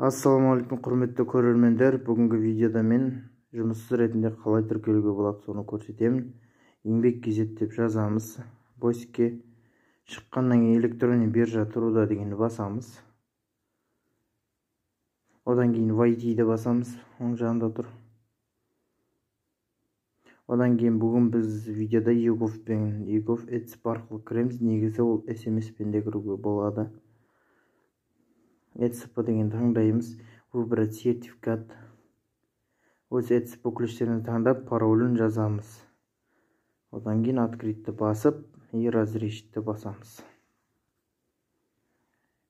Ассалаумағалейкум, құрметті көрермендер! Бүгінгі видеода мен жұмыссыз ретінде қалай тіркелуге болады, соны көрсетемін. Еңбек kz деп жазамыз. Поискке шыққаннан кейін «Электронный биржа труда» дегенді басамыз. Одан кейін «Войти» ді басамыз, оң жағында тұр. Одан кейін бүгін біз видеода eGov пен, eGov ЭЦП арқылы кіреміз. Негізі ол СМС пен де кіруге болады. ЭЦП деген таңдаймыз, «Выбрать сертификат». Өз ЭЦП ключтерін таңдап, паролін жазамыз. Одан кейін «Открыть» ті басып и «Разрешить» ті басамыз.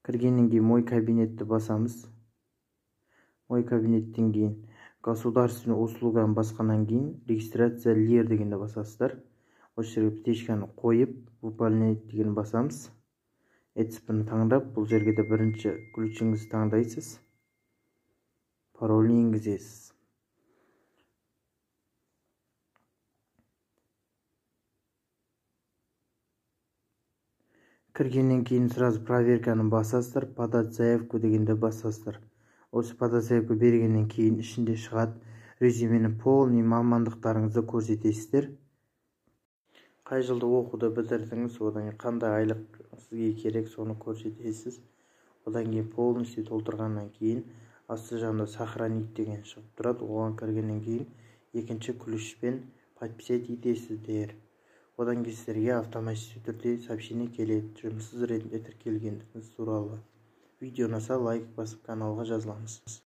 Кіргеннен кейін «Мой кабинет» ті басамыз. «Мой кабинет» тен кейін «Государственный услуга» ны басқаннан кейін «Регистрация ЛИР» дегенді басасыздар. Осы жерге птичка ны қойып, «Выполнять» деген басамыз. ЭЦП-ні таңдап, бұл жерге де бірінші ключ іңізді таңдайсыз, паролін енгізесіз. Кіргеннен кейін сразу проверка ны басасыздар, «Подать заявку» дегенді басасыздар. Осы «Подать заявку» бергеннен кейін ішінде шығады резюмені, полный мамандықтарыңызды көрсетесіздер, қай жылда оқуды бітірдіңіз, одан кейін қандай айлық сізге керек, соны көрсетесіз. Одан кейін полностью толтырғаннан кейін асты жағында «Сохранить» деген шығып тұрады. Оған кіргеннен кейін екінші ключ пен подписать етесіздер. Одан кейін сіздерге автоматически түрде сообщение келеді жұмыссыз ретінде тіркелгендігіңіз туралы. Видео ұнаса, лайк басып, каналға жазыламыз.